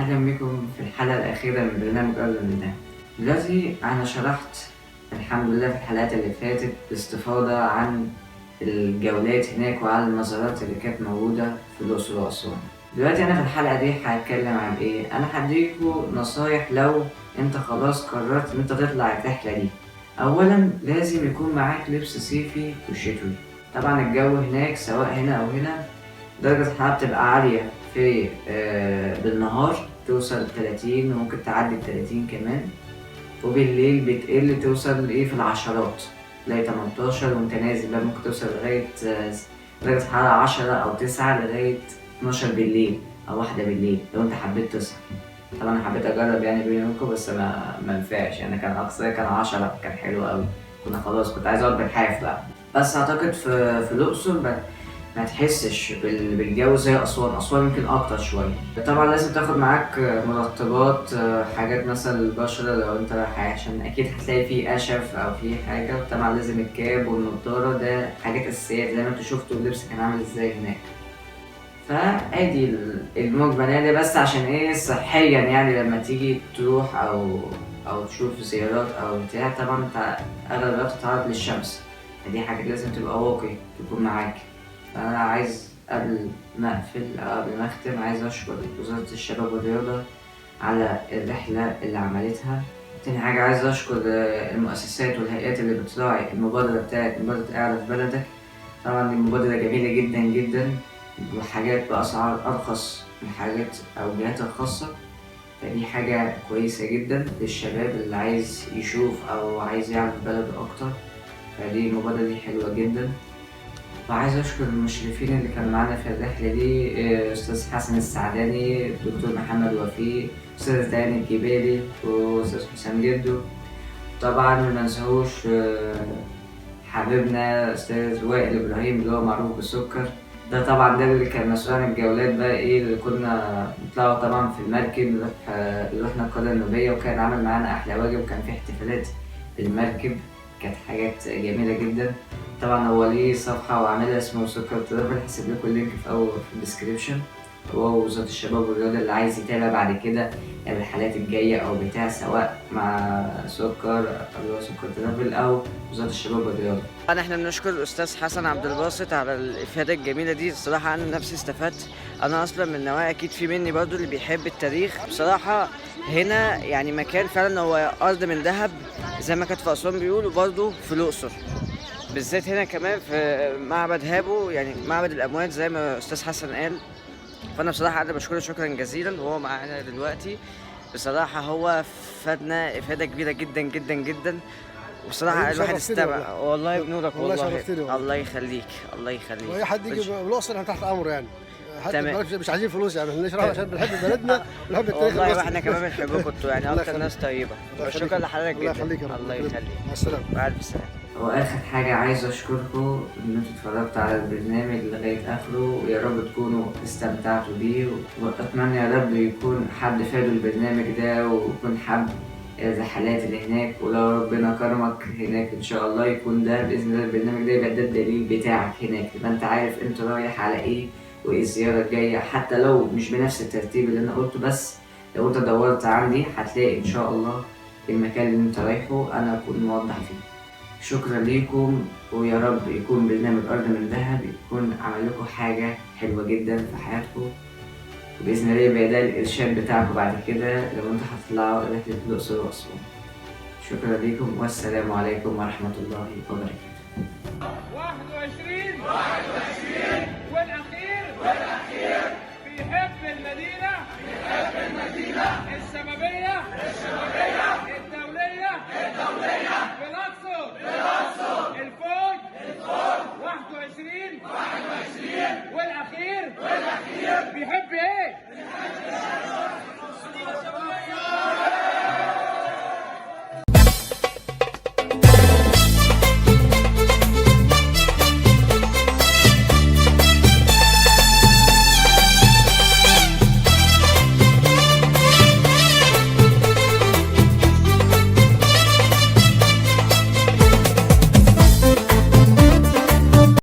اهلا بكم في الحلقة الاخيرة من برنامج ارض من دهب. دلوقتي انا شرحت الحمد لله في الحلقات اللي فاتت باستفاضة عن الجولات هناك وعن المزارات اللي كانت موجودة في الاقصر واسوان. دلوقتي انا في الحلقة دي هتكلم عن ايه؟ انا هديكوا نصايح لو انت خلاص قررت ان انت تطلع الرحلة دي. اولا لازم يكون معاك لبس صيفي وشتوي. طبعا الجو هناك سواء هنا او هنا درجة الحرارة بتبقى عالية في بالنهار توصل 30 وممكن تعدي 30 كمان، وبالليل بتقل توصل ايه في العشرات، تلاقي 18 وانت نازل بقى ممكن توصل لغاية درجة حرارة 10 أو 9 لغاية 12 بالليل أو 1 بالليل لو انت حبيت تسهر. طبعا انا حبيت اجرب يعني بيني وبينكم، بس ما نفعش يعني، كان اقصى كان 10، كان حلو قوي، كنا خلاص كنت عايز اقعد بالحاف بقى. بس اعتقد في الاقصر ما تحسش بالجو زي اسوان، اسوان يمكن اكتر شوية. طبعا لازم تاخد معاك مرطبات، حاجات مثلا للبشره لو انت رايح، عشان اكيد هتلاقي فيه قشف او فيه حاجة. طبعا لازم الكاب والنضاره، ده حاجات اساسيات زي ما انتوا شفتوا اللبس كان عامل ازاي هناك. فادي المجمل يعني، بس عشان ايه صحيا يعني لما تيجي تروح او تشوف زيارات او بتاع، طبعا انت اغلب الوقت تتعرض للشمس، فدي حاجات لازم تبقى واقي تكون معاك. فانا عايز قبل ما اقفل او قبل ما اختم عايز اشكر وزارة الشباب والرياضة على الرحلة اللي عملتها. تاني حاجة عايز اشكر المؤسسات والهيئات اللي بتراعي المبادرة بتاعت مبادرة اعرف بلدك. طبعا دي مبادرة جميلة جدا جدا، وحاجات بأسعار أرخص من حاجات أو الجهات الخاصة، فدي حاجة كويسة جدا للشباب اللي عايز يشوف أو عايز يعرف بلده أكتر، فدي المبادرة دي حلوة جدا. وعايز أشكر المشرفين اللي كانوا معانا في الرحلة دي، أستاذ حسن السعداني، دكتور محمد وفيق، أستاذ داني الجبالي، وأستاذ حسام جدو. طبعا ما ننساهوش حبيبنا أستاذ وائل إبراهيم اللي هو معروف بالسكر، ده طبعا ده اللي كان مسؤول عن الجولات بقى ايه اللي كنا نطلعوا طبعا في المركب، رحنا القرية النوبية، وكان عمل معانا أحلى واجب، وكان في احتفالات بالمركب، كانت حاجات جميلة جدا. طبعا هو ليه صفحة وعاملها اسمه سكر Travel، هسيب لكم ال link في أول في ال description. هو وزارة الشباب والرياضة اللي عايز يتابع بعد كده الرحلات الجاية أو بتاع، سواء مع سكر اللي هو سكر Travel أو وزارة الشباب والرياضة. طبعا احنا بنشكر الأستاذ حسن عبد الباسط على الإفادة الجميلة دي، الصراحة أنا نفسي استفدت. أنا أصلا من نوعية أكيد في مني برضو اللي بيحب التاريخ. بصراحة هنا يعني مكان فعلا هو أرض من ذهب زي ما كانت في أسوان بيقولوا، برضو في الأقصر بالذات هنا كمان في معبد هابو، يعني معبد الأموات زي ما أستاذ حسن قال. فأنا بصراحة أنا بشكره شكرا جزيلا، وهو معانا دلوقتي. بصراحة هو فادنا إفادة كبيرة جدا جدا جدا، وبصراحة حبيبي الواحد شرفتني استمع. والله. والله بنورك والله والله. شرفتني والله. الله يخليك، الله يخليك. واي حد يجي بالاقصر احنا تحت امره يعني، حتى تمام. مش عايزين فلوس يعني، احنا نشرح عشان بنحب بلدنا ونحب التاريخ والله المصري. واحنا كمان بنحبكم انتوا يعني، الله اكتر يخليك. ناس طيبة. الله يخليك. شكرا لحضرتك الله جدا. يخليك يا رب. الله يخليك. مع السلامة. مع الف سلامة. واخر حاجة عايز اشكركم ان انتوا اتفرجتوا على البرنامج لغاية اخره، ويا رب تكونوا استمتعتوا بيه، واتمنى يا رب يكون حد فاده البرنامج ده ويكون حب الرحلات اللي هناك، ولو ربنا كرمك هناك ان شاء الله يكون ده باذن الله البرنامج ده يبقى ده الدليل بتاعك هناك، يبقى انت عارف انت رايح على ايه وايه الزيارة الجاية، حتى لو مش بنفس الترتيب اللي انا قلته، بس لو انت دورت عندي هتلاقي ان شاء الله المكان اللي انت رايحة انا اكون موضح فيه. شكرا ليكم، ويا رب يكون برنامج أرض من ذهب يكون عمل لكم حاجة حلوة جدا في حياتكم، وبإذن الله يبقى ده الإرشاد بتاعكم بعد كده لو انتوا هتطلعوا رحلة الأقصر وأسوان. شكرا ليكم، والسلام عليكم ورحمة الله وبركاته. 21 والاخير في حفظ